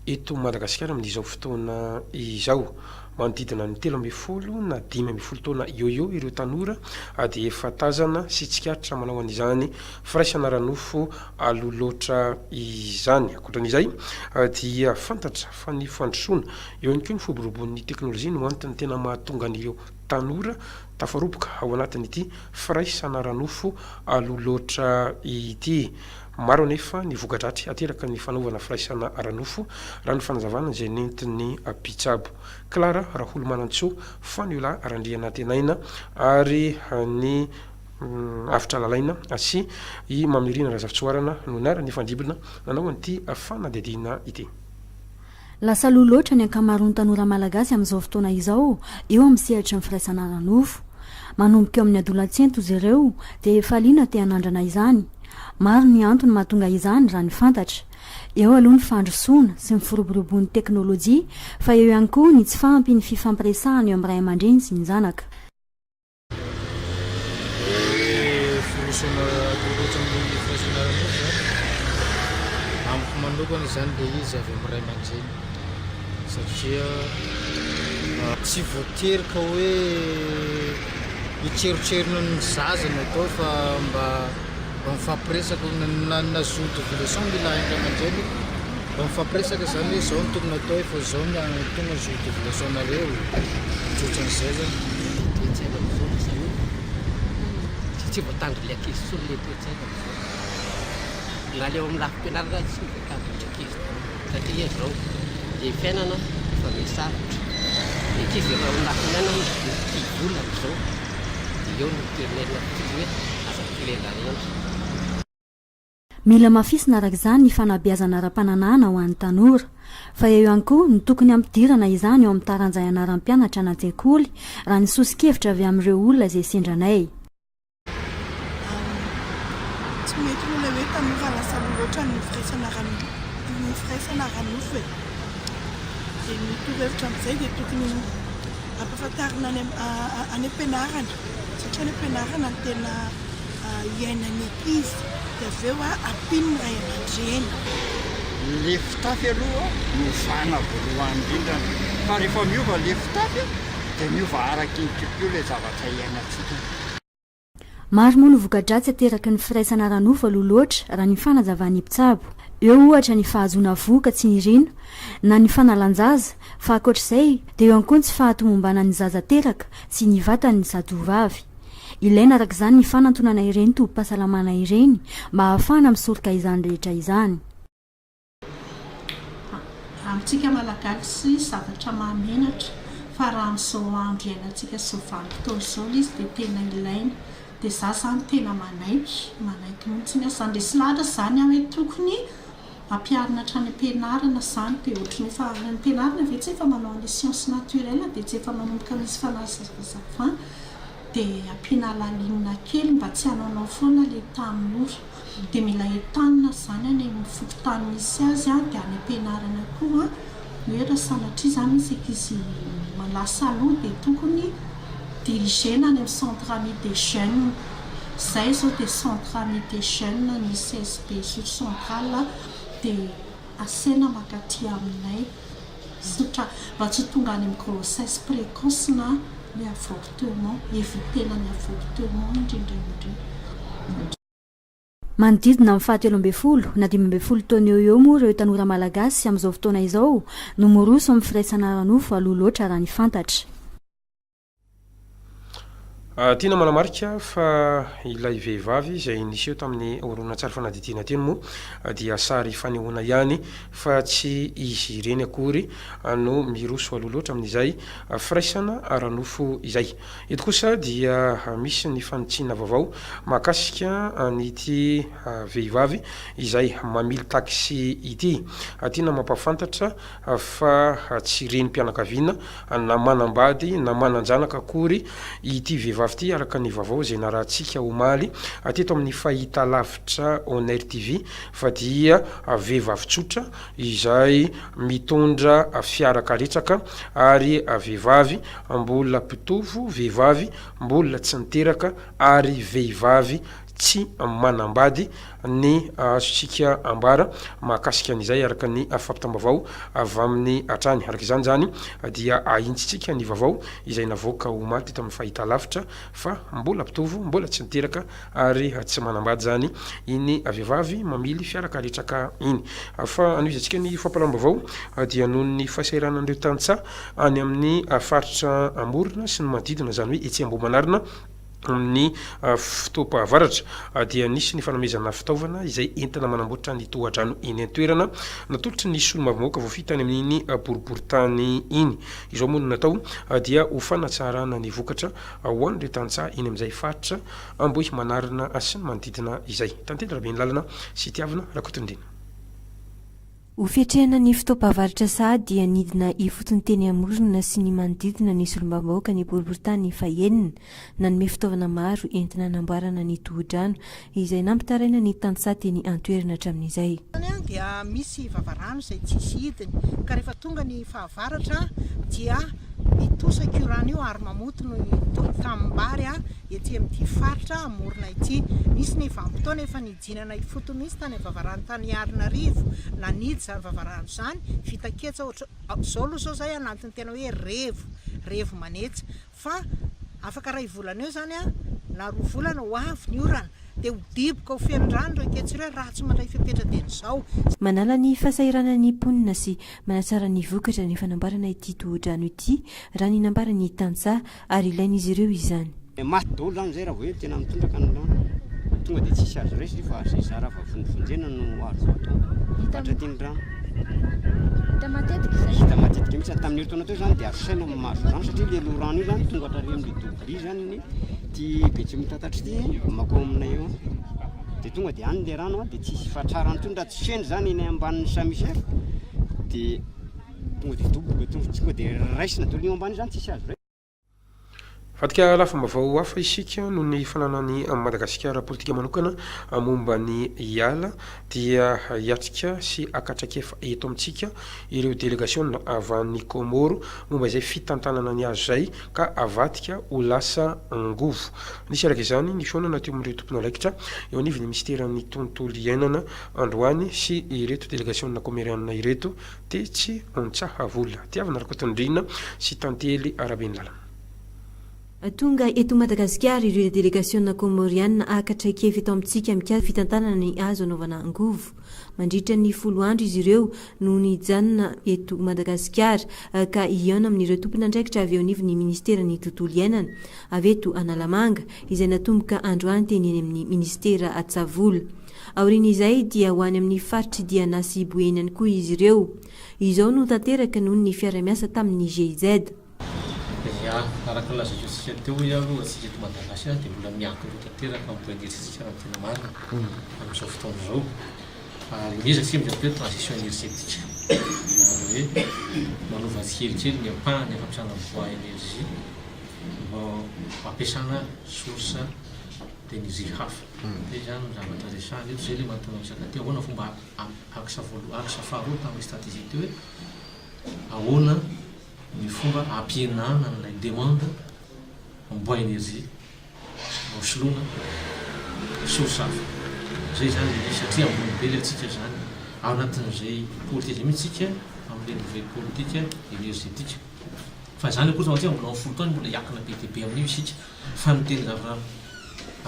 A: eto Madagasikara amin'izao fotoana izao. Manodidina ny 13 na 15 taona eo eo ireo tanora dia efa tazana sy tsikaritra manao an'izany firaisana ara-nofo aloha loatra izany. Ankoatran'izay dia fantatra fa ny fandrosoana, eo ihany koa ny firoborobon'ny teknolojia no antony tena mahatonga an'ireo tanora tafaroboka ao anatin'ity firaisana ara-nofo aloha loatra ity. Maro anefa ny voka-dratsy ateraka ny fanaovana firaisana ara-nofo, raha ny fanazavana izay nentin'ny mpitsabo. Clara Raholomanantsoa, Fanoela Randrianantenaina ary ny Avotra Lalaina sy i Maminirina Razafitsihoarana no niara-nifandrimbona nanao an'ity fanadihadiana ity.
G: Lasa aloha loatra ny ankamaroan'ny tanora malagasy amin'izao fotoana izao eo amin'ny sehatry ny firaisana ara-nofo. Manomboka eo amin'ny adolantsento izy ireo dia efa liana te hanandrana izany. Maro ny antony mahatonga izany raha ny fantatra. Eo aloha ny fandrosoana sy ny firoborobon'ny teknolojia fa eo ihany koa ny tsy fahampian'ny fifampiresahana eo amin'ny ray aman-dreny sy ny zanaka.
K: Ny firosoana atolotra amin'ny firaisana ara-nofo izany, amiko manokana izany ilay izy avy amin'ny ray aman-dreny satria tsy voatery ka hoe hitrerotrerona ny zaza no atao fa mba mba mifampiresaka na na jour d'ovulation mila hain'ny ray aman-dreny mba mifampiresaka izany hoe izao no tokony atao efa izao ny tonga ny jour d'ovulation nareo ohatrohatran'izay zany.
L: Toe-tsaina amin'izao lasa miova satria tsy voatandrin'ny ankizy intsony ilay toe-tsaina amin'izao. Na ilay eo amin'ny lafim-pianarana aza tsy voatandrin'ny ankizy daholo satria izao ilay fiainana efa miha-sarotra. Ny ankizy efa ao amin'ny lafiny fiainana tia vola amin'izao dia eo no tenenina ankizy hoe aza mikirendrarendra.
G: Mila hamafisina araka izany ny fanabeazana ara-pananahana ho an'ny tanora. Fa eo ihany koa ny tokony hampidirana izany ao amin'ny taranja ianaran'ny mpianatra any an-tsekoly, raha ny soso-kevitra avy amin'ireo olona izay sendra anay.
M: Tsy mety aloha ilay hoe tanora lasa aloha loatra ny firaisana ara ny firaisana ara-nofo e. Dia ny torohevitra amin'izay dia tokony ampahafantarina any any am-pianarana satria any am-pianarana no tena iainan'ny ankizy dia avy eo ampian'ny ray aman-dreny.
N: Le fitafy aloha no ovana voalohany indrindra fa rehefa miova le fitafy dia miova araky ny culture le zavatra iainantsika.
G: Maro moa no voka-dratsy ateraky ny firaisana ara-nofo aloha loatra raha ny fanazavan'ny mpitsabo. Eo ohatra ny fahazoana vohoka tsy niriana, na ny fanalan-jaza, fa ankoatra izay dia eo ihany koa ny tsy fahatomombanan'ny zaza teraka sy ny vatan'ny zatovovavy. Ilaina araka izany ny fanantonana ireny tobim-pahasalamana ireny mba hahafahana misoroka izany rehetra izany.
O: Amintsika Malagasy zavatra mahamenatra fa raha amin'izao andro iainantsika sy izao vanim-potoana izao ilay izy dia tena ilaina. Dia izaho izany tena manaiky, manaiky mihitsy aho izany. Resy lahatra izany aho hoe tokony ampiharina hatrany am-pianarana izany dia ohatran'ny efa any am-pianarana ve tsy efa manao an'ilay science naturelle dia tsy efa manomboka misy fanazavana dia ampiana halalinina kely mba tsy hanaonao foana ilay tanora. Dia mila entanina izany any amin'ny fokontany misy azy dia any am-pianarana koa hoe raha sanatria izany misy ankizy lasa aloha dia tokony diriger-na any amin'ny centre ami des jeunes. Izay izao dia centre ami des jeunes ny CSB Isotry centrale dia asaina mankaty aminay tsotra mba tsy ho tonga any amin'ny grossesse précoce na ny avortement, éviter-na ny avortement indrindra indrindra.
G: Manodidina amin'ny faha 13 na 15 taona eo ho eo moa ireo tanora malagasy amin'izao fotoana izao no miroso amin'ny firaisana ara-nofo aloha loatra raha ny fantatra.
A: Tiana manamarika fa ilay vehivavy izay niseho tamin'ny horonantsary fanadihadiana teny moa dia sary fanehoana ihany fa tsy izy ireny akory no miroso aloha loatra amin'izay firaisana ara-nofo izay. Eto kosa dia misy ny fanitsiana vaovao mahakasika an'ity vehivavy izay mamily taxi ity. Tiana mampahafantatra fa tsy renim-pianakaviana na manambady na manan-janaka akory ity vehivavy ity araka ny vaovao izay narahantsika omaly teto amin'ny fahitalavitra On Air TV fa dia vehivavy tsotra izay mitondra fiara karetsaka ary vehivavy mbola mpitovo, vehivavy mbola tsy niteraka ary vehivavy tsy manambady ny azontsika ambara mahakasika an'izay araka ny fampitam-baovao avy aminy hatrany. Araka izany izany dia ahintsitsika ny vaovao izay navoaka omaly teto amin'ny fahitalavitra fa mbola mpitovo, mbola tsy niteraka ary tsy manambady izany iny vehivavy mamily fiara karetsaka iny. Fa anohizantsika ny fampahalalam-baovao dia noho ny fahasahiranan'ireo tantsaha any amin'ny faritra Amorona sy ny manodidina, izany hoe etsy Ambohimanarina amin'ny fotoam-pahavaratra dia nisy ny fanomezana fitaovana izay entina manamboatra ny tohadrano eny an-toerana natolotry ny solombavambahoaka voafidy tany amin'iny boriborintany iny. Izao moa no natao dia ho fanatsarana ny vokatra ho an'ireo tantsaha eny amin'izay faritra Ambohimanarina sy ny manodidina izay. Tantely Rabenilalana sy Tiavina Rakotondriana.
E: Ho fiatrehana ny fotoam-pahavaratra sahady dia nidina ifotony teny Amorona sy ny manodidina ny solombavambahoaka ny boriborintany fahenina. Nanome fitaovana maro entina hanamboarana ny tohodrano izay nampitaraina ny tantsaha teny an-toerana hatramin'izay.
P: Dia misy vavarano izay tsisy hidiny ka rehefa tonga ny fahavaratra dia mitosaka io rano io ary mamoty ny tanimbary ety amin'ity faritra Amorona ity. Nisy ny vanim-potoana efa nidinana ifotony mihitsy tany amin'ny vavarano tany Iarinarivo, nanidy izany vavarano izany, vita ketsa ohatr', izao aloha izao izay anatin'ny tena hoe revo, revo manetsa. Fa afaka iray volana eo izany an, na roa volana, ho avy ny orana, dia ho diboka ho feno rano ireo ketsa ireo raha tsy mandray fepetra dieny izao.
E: Manala ny fahasahiranan'ny mponina sy manatsara ny vokatra ny fanamboarana ity tohodrano ity, raha ny nambaran'ny tantsaha, ary ilain'izy ireo izany.
Q: Maty daholo zany zay raha vao hoe tena mitondraka ny rano. Tonga dia tsisy azo raisina io fa zay zara fa vonjivonjena no azo atao. Hatraty ny rano.
R: Hita matetika izay.
Q: Hita matetika mihitsy. Tamin'ny herintaona teo zany dia azo saina ny mahazo rano satria le loharano io zany tonga hatrary amin'le dobo zany ny ty Betsimitatatra ity makao aminay eo. Dia tonga dia any le rano dia tsisy fatrarana intsony raha tsy feno zany eny ambanin'ny Saint Michel dia tonga dia doboka tonga dia raisina daholo io ambany io zany tsisy azo raisina.
A: Vadika lafim-baovao hafa isika noho ny fananan'i Madagasikara politika manokana momba ny ala dia hiatrika sy haka traikefa eto amintsika ireo delegasiona avy any Kômôro momba izay fitantanana ny hazo izay ka avadika ho lasa angovo. Nisy araka izany ny fihaonana teo amin'ireo tompon'andraikitra eo anivon'ny minisiteran'ny tontolo iainana androany sy ireto delegasiona kômerianina ireto Tetsy Antsahavola. Tiavina Rakotondriana sy Tantely Rabenilala.
E: Tonga eto Madagasikara ireo delegasiona Kômôriana haka traikefa eto amintsika mikasika fitantanana ny hazo anaovana angovo. Mandritra ny folo andro izy ireo no nijanona eto Madagasikara ka hihaona amin'ireo tompon'andraikitra avy eo anivon'ny minisiteran'ny tontolo iainana avy eto Analamanga izay natomboka androany teny eny amin'ny minisitera Tsavola. Aorian'izay dia ho any amin'ny faritr'i Diana sy Boeny ihany koa izy ireo. Izao no tanteraka noho ny fiara-miasa tamin'ny GIZ.
S: Ya, araka ny lazaiko antsika teo hoy aho aloha, antsika eto Madagasikara dia mbola miankin-doha tanteraka amin'ny bois energetique raha ny tena marina amin'izao fotoana izao. Ary miezaka isika amin'izay atao hoe transition energetique, izany hoe manova tsikelikely ny ampahany fampiasana ny bois énergie mba hampiasana source d'énergie hafa. Zay zany no zavatra resahana eto, zay le mahatonga resaka teo, ahoana fomba axe voalohany, axe faharoa tamin'ilay stratégie teo hoe ahoana ny fomba hampihenana an'ilay demande en bois énergie mba ho soloina source hafa. Zay zany le izy satria ambony be le antsika zany, ao anatin'izay politique zay mihitsy tsika amin'ilay nouvelle politique énergétique. Fa zany akory fa mbola amin'ny folo taona mbola hiankina be dia be amin'io isika. Fa ny tena zavatra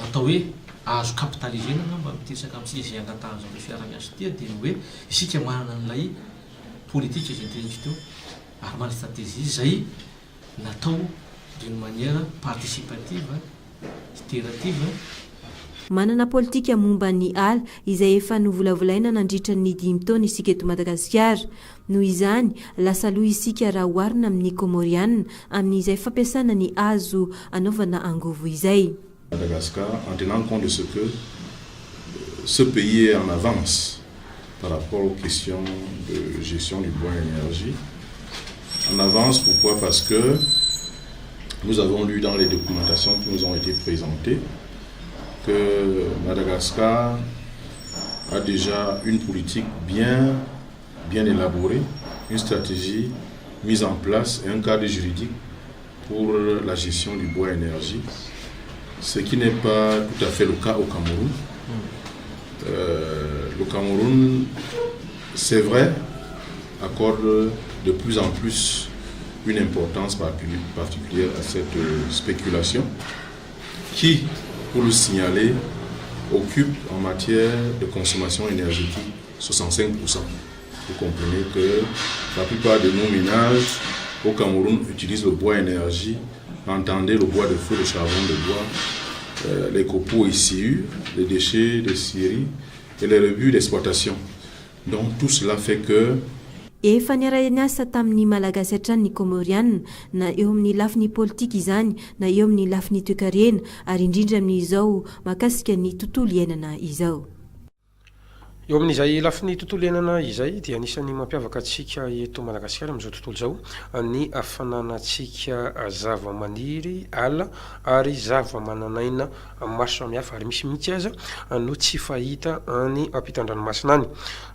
S: atao hoe azo capitaliser-na angamba amin'ity resaka amintsika izay angatahan'izao fiaraha-miasa ity dia ny hoe isika manana an'ilay politika izay noteneniko teo ary manana stratégie izay natao d'une manière participative, itérative.
E: Manana politika momba ny ala izay efa novolavolaina nandritra ny dimy taona isika eto Madagasikara. Noho izany, lasa aloha isika raha oharina amin'ny Kômôriana amin'izay fampiasana ny hazo anaovana angovo izay.
H: Madagascar en tenant compte de ce que ce pays est en avance par rapport aux questions de gestion du bois énergie. En avance, pourquoi Parce que nous avons lu dans les documentations qui nous ont été présentées que Madagascar a déjà une politique bien, bien élaborée, une stratégie mise en place et un cadre juridique pour la gestion du bois énergie, ce qui n'est pas tout à fait le cas au Cameroun. Euh, le Cameroun, c'est vrai, accorde de plus en plus une importance particulière à cette spéculation qui, pour le signaler, occupe en matière de consommation énergétique 65%. Vous comprenez que la plupart de nos ménages au Cameroun utilisent le bois énergie, entendez le bois de feu, le charbon de bois, euh, les copeaux ici, les déchets de scierie et les rebuts d'exploitation. Donc tout cela fait que
E: Efa niara-niasa tamin'ny Malagasy hatrany ny Kômôriana, na eo amin'ny lafiny politika izany na eo amin'ny lafiny toekarena ary indrindra amin'izao mahakasika ny tontolo iainana izao.
A: Eo amin'izay lafiny tontolo iainana izay dia anisan'ny mampiavaka antsika eto Madagasikara amin'izao tontolo izao ny fananantsika zavamaniry, ala ary zavamananaina maro samihafa ary misy mihitsy aza no tsy fahita any ampitan-dranomasina any.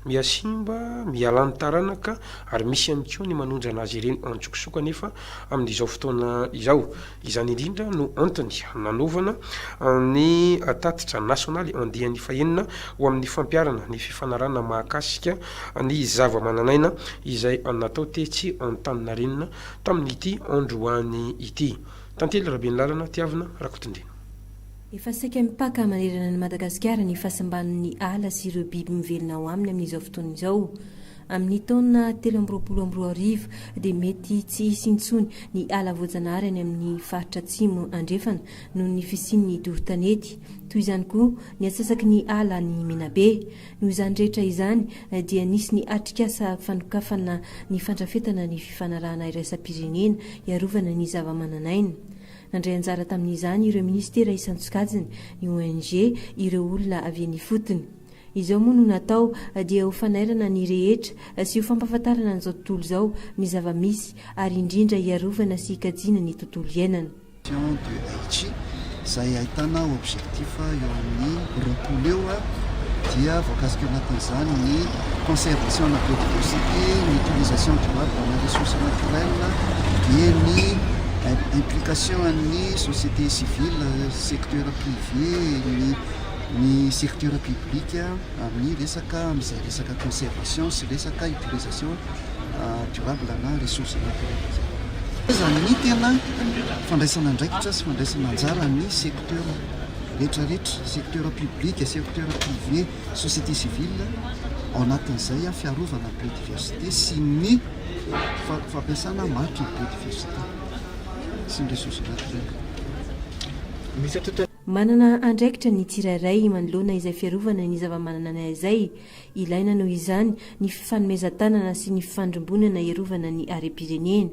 A: Mihasimba, mihalany taranaka ary misy ihany koa ny manondrana azy ireny an-tsokosoko anefa amin'izao fotoana izao. Izany indrindra no antony nanaovana ny tatitra nasionaly andiany fahenina ho amin'ny fampiharana ny fifanarahana mahakasika ny zavamananaina izay natao tetsy Antaninarenina tamin'ity androany ity. Tantely Rabenilalana Tiavina Rakotondriana.
E: Efa saika mipaka manerana an'i Madagasikara ny fahasimban'ny ala sy ireo biby mivelona ao aminy amin'izao fotoana izao. Amin'ny taona 2023 dia mety tsy hisy intsony ny ala voajanahary any amin'ny faritra atsimo andrefana noho ny fisian'ny doro tanety. Toy izany koa ny antsasaky ny ala any Menabe. Noho izany rehetra izany dia nisy ny atrikasa fanokafana ny fandrafetana ny fifanarahana iraisam-pirenena hiarovana ny zavamananaina. Nandray anjara tamin'izany ireo minisitera isan-tsokajiny, ny ONG, ireo olona avy eny ifotony. Izao moa no natao dia ho fanairana ny rehetra sy ho fampahafantarana an'izao tontolo izao ny zava-misy ary indrindra hiarovana sy hikajiana ny tontolo iainana.
T: Mission de Aichi izay ahitana objectif eo amin'ny 20 eo dia voakasika ao anatin'izany ny conservation la biodiversité, ny utilisation durable ana ressources naturelles dia ny implication an'ny société civile, secteur privé, ny ny secteur public amin'ny resaka amin'izay resaka conservation sy resaka utilisation durable ana ressources naturelles izay. Aiza ny tena fandraisana andraikitra sy fandraisana anjara ny secteur rehetra rehetra, secteur public, secteur privé, société civile ao anatin'izay fiarovana ny biodiversité sy ny fampiasana maharitra ny biodiversité sy ny ressources naturelles.
E: Manana andraikitra ny tsirairay manoloana izay fiarovana ny zava-manan'aina izay. Ilaina noho izany ny fifanomezan-tanana sy ny fifandrimbonana hiarovana ny harem-pirenena.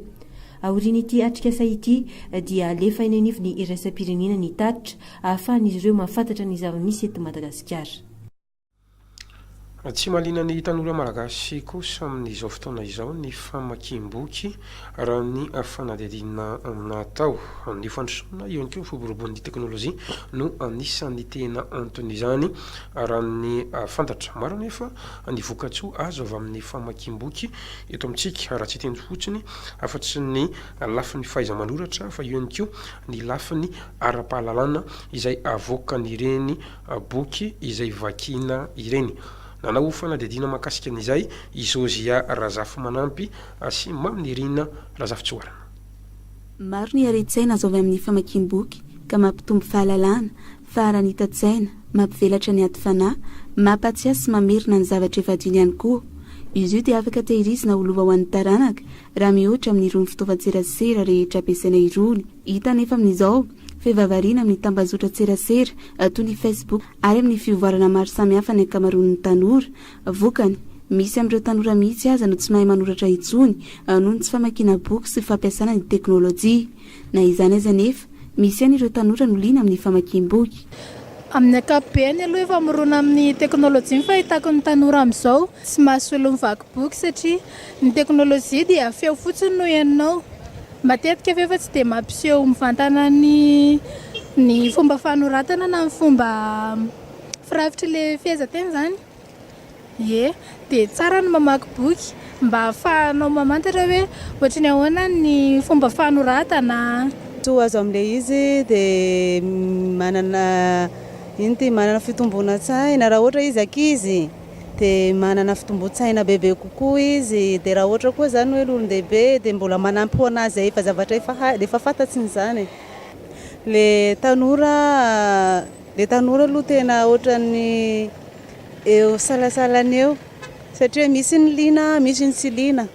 E: Aorian'ity atrikasa ity dia alefa eny anivon'ny iraisam-pirenena ny tatitra ahafahan'izy ireo mahafantatra ny zava-misy eto Madagasikara.
A: Tsy mahaliana ny tanora malagasy kosa amin'izao fotoana izao ny famakiam-boky, raha ny fanadihadiana natao. Ny fandrosoana, eo ihany koa ny firoborobon'ny teknolojia no anisan'ny tena anton'izany, raha ny fantatra. Maro anefa ny vokatsoa azo avy amin'ny famakiam-boky eto amintsika, raha tsy hiteny fotsiny afa-tsy ny lafiny fahaiza-manoratra fa eo ihany koa ny lafiny ara-pahalalana izay avoakan'ireny boky izay vakiana ireny. Nanao fanadihadiana mahakasika an'izay i Jozia Razafimanampy sy Maminirina Razafitsihoarana.
C: Maro ny haren-tsaina azo avy amin'ny famakiam-boky ka mampitombo fahalalana, faharanitan-tsaina, mampivelatra ny ati-fanahy, mampahatsiahy sy mamerina ny zavatra efa adino ihany koa. Izy io dia afaka tehirizina ho lova ho an'ny taranaka raha mihoatra amin'irony fitaovan-tserasera rehetra ampiasaina irony. Hita anefa amin'izao fa efa variana amin'ny tambazotran-tserasera toy ny Facebook ary amin'ny fivoarana maro samihafa ny ankamaroan'ny tanora. Vokany, misy amin'ireo tanora mihitsy aza no tsy mahay manoratra intsony noho ny tsy famakiana boky sy fampiasana ny teknolojia. Na izany aza anefa, misy ihany ireo tanora no liana amin'ny famakiam-boky.
U: Amin'ny ankapobeny aloha efa mirona amin'ny teknolojia ny fahitako ny tanora amin'izao. Tsy mahasolo mivaky boky satria ny teknolojia dia feo fotsiny no henonao. Matetika avy eo fa tsy dia mampiseho mivantana ny ny fomba fanoratana na ny fomba firafitr'ilay fehezanteny izany. Ie, dia tsara ny mamaky boky mba ahafahanao mamantatra hoe ohatry ny ahoana ny fomba fanoratana.
V: Soa azo amin'ilay izy dia manana ino ity manana fitomboana-tsaina raha ohatra izy ankizy. Dia manana fitomboan-tsaina bebe kokoa izy, dia raha ohatra koa izany hoe olon-dehibe dia mbola manampy ho an'azy izay efa zavatra efa hay, efa fantatsiny izany e. Le tanora, le tanora aloha tena ohatran'ny eo salasalany eo satria misy ny liana, misy ny tsy liana.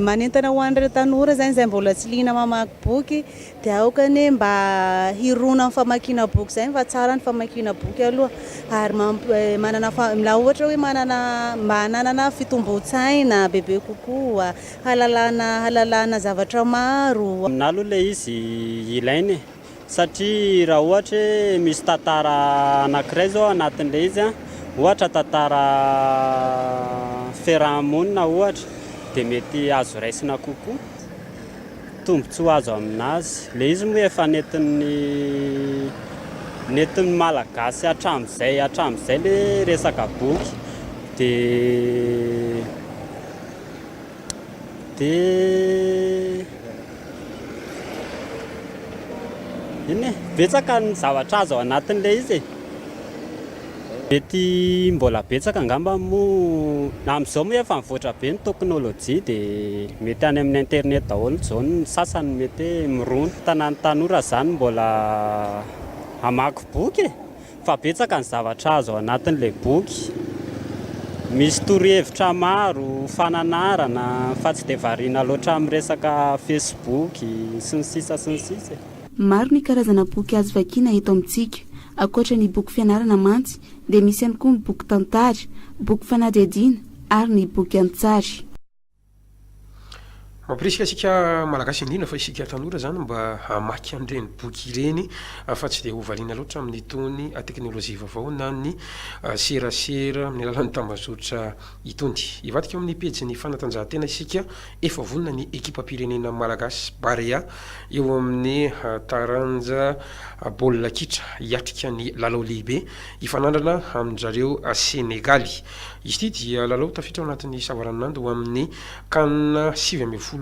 V: Manentana ho an'ireo tanora izany izay mbola tsy liana mamaky boky dia aoka anie mba hirona amin'ny famakiana boky izay fa tsara ny famakiana boky aloha ary manana raha ohatra hoe manana mba hananana fitombon-tsaina bebe kokoa, hahalalana hahalalana zavatra maro.
W: Aminà aloha ilay izy ilaina e, satria raha ohatra hoe misy tantara anankiray izao anatin'ilay izy an, Ohatra tantara fiaraha-monina ohatra dia mety azo raisina kokoa. Tombontsoa azo aminazy. Ilay izy moa efa nentin'ny nentin'ny Malagasy hatramin'izay hatramin'izay ilay resaka boky dia dia inona e? Betsaka ny zavatra azo ao anatin'ilay izy e. Mety mbola betsaka angamba moa, amin'izao moa efa mivoatra be ny teknolojia dia mety any amin'ny internet daholo izao ny sasany mety hoe mirona. Tana ny tanora izany mbola hamaky boky e! Fa betsaka ny zavatra azo ao anatin'ilay boky. Misy torohevitra maro, fananarana, fa tsy dia variana loatra amin'ny resaka facebook sy ny sisa sy ny sisa e.
C: Maro ny karazana boky azo vakiana eto amintsika. Ankoatra ny boky fianarana mantsy dia misy ihany koa ny boky tantara, boky fanadihadiana ary ny boky an-tsary.
A: Mampirisika antsika Malagasy indrindra fa isika tanora izany mba hamaky an'ireny boky ireny fa tsy dia ho variana loatra amin'itony teknolojia vaovao na ny serasera amin'ny alalan'ny tambazotra itony. Hivadika ao amin'ny pejin'ny fanatanjahantena isika, efa vonona ny ekipam-pirenena malagasy Barea eo amin'ny taranja baolina kitra hiatrika ny lalao lehibe hifanandrana amin-dry zareo Senegaly. Izy ity dia lalao tafiditra ao anatin'ny savaranonando ho amin'ny Can 2019.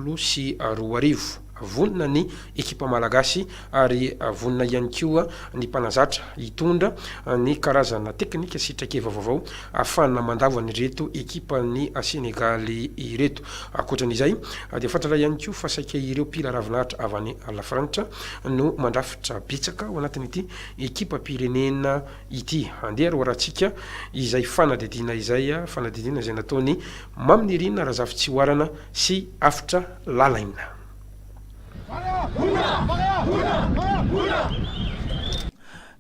A: Vonona ny ekipa malagasy ary vonona ihany koa ny mpanazatra hitondra ny karazana teknika sy traikefa vaovao ahafahana mandavo an'ireto ekipan'i Senegaly ireto. Ankoatran'izay dia fantatra ihany koa fa saika ireo mpila ravinahitra avy any Lafrantsa no mandrafitra betsaka ao anatin'ity ekipam-pirenena ity. Andeha ary hoarahantsika izay fanadihadiana izay, fanadihadiana izay nataon'i Maminirina Razafitsihoarana sy Avotra Lalaina.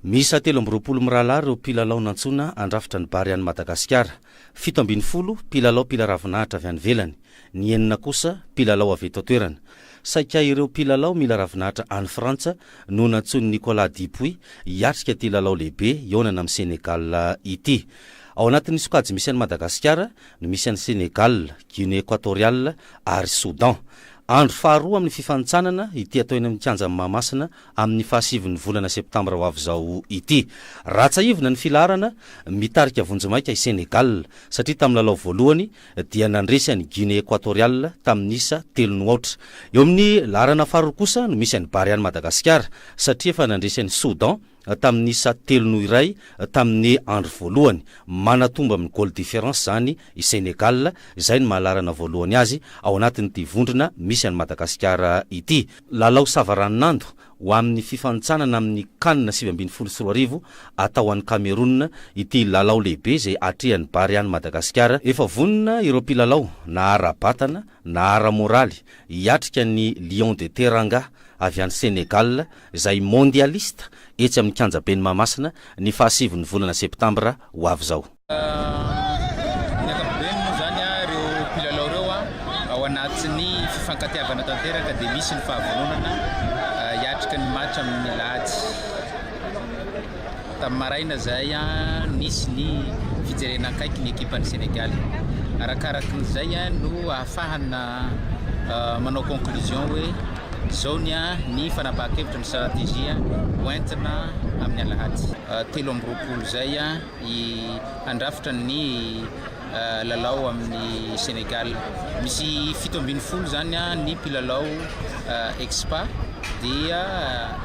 B: Miisa 23 mirahalahy ireo mpilalao nantsoina handrafitra ny Barea an'i Madagasikara. 17 mpilalao mpila ravinahitra avy any ivelany, ny enina kosa mpilalao avy eto an-toerana. Saika ireo mpilalao mila ravinahitra any Frantsa no nantsoin'i Nicolas Dupuis hiatrika ity lalao lehibe hihaonana amin'i Sénégal ity. Ao anatin'ny sokajy misy an'i Madagasikara no misy an'i Sénégal, Guinée Equatoriale ary Soudan. Andro faharoa amin'ny fifanintsanana ity atao eny amin'ny kianjan'i Mahamasina amin'ny fahasivin'ny volana septambra ho avy izao ity. Raha tsiahivina ny filaharana, mitarika vonjimaika i Sénégal satria tamin'ny lalao voalohany dia nandresy an'i Guinée Equatoriale tamin'ny isa telo no aotra. Eo amin'ny laharana faharoa kosa no misy an'i Barea an'i Madagasikara satria efa nandresy an'i Soudan tamin'ny isa telo noho iray tamin'ny andro voalohany. Manatombo amin'ny goal différence izany i Sénégal, izay no maha laharana voalohany azy ao anatin'ity vondrona misy an'i Madagasikara ity. Lalao savaranonando ho amin'ny fifanintsanana amin'ny Can 2019 atao any Cameroun ity lalao lehibe izay atrehan'ny Barea an'i Madagasikara. Efa vonona ireo mpilalao na ara-batana na ara-moraly hiatrika ny Lion de Teranga avy any Sénégal izay mondialiste etsy amin'ny kianjaben'i Mahamasina ny fahasivin'ny volana septambra ho avy izao.
D: Amin'ny ankapobeny moa izany ireo mpilalao ireo ao anatin'ny fifankatiavana tanteraka dia misy ny fahavononana hiatrika ny match amin'ny alahady. Tamin'ny maraina izay nisy ny fijerena akaiky ny ekipan'i Sénégal. Arakarakin'izay no ahafahana manao conclusion hoe izao ny ny fanapahan-kevitra, ny stratégie hoentina amin'ny alahady 23 izay handrafitra ny lalao amin'ny Sénégal. Misy 17 izany ny mpilalao expa dia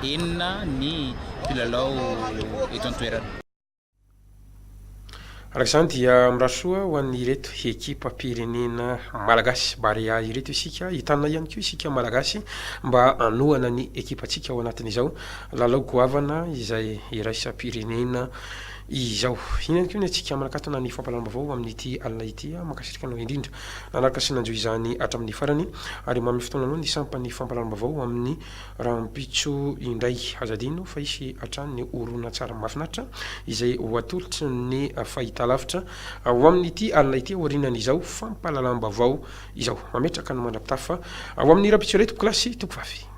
D: enina ny mpilalao eto an-toerana.
A: Araka izany dia mirary soa ho an'ireto ekipam-pirenena malagasy Barea ireto isika. Entanina ihany koa isika malagasy mba hanohana ny ekipantsika ao anatin'izao lalao goavana izay iraisam-pirenena izao. Iny ihany koa ny antsika manakatona ny fampahalalam-baovao amin'ity alina ity. Mankasitraka anao indrindra nanaraka sy nanjohy izany hatramin'ny farany ary manome fotoana anao ny sampan'ny fampahalalam-baovao amin'ny Rahampitso indray. Aza adino fa hisy hatrany ny horonantsary mahafinaritra izay ho atolotry ny fahitalavitra ho amin'ity alina ity aorianan'izao fampahalalam-baovao izao. Mametraka ny mandra-pitafa ho amin'ny rahampitso indray tompokolahy sy tompovavy.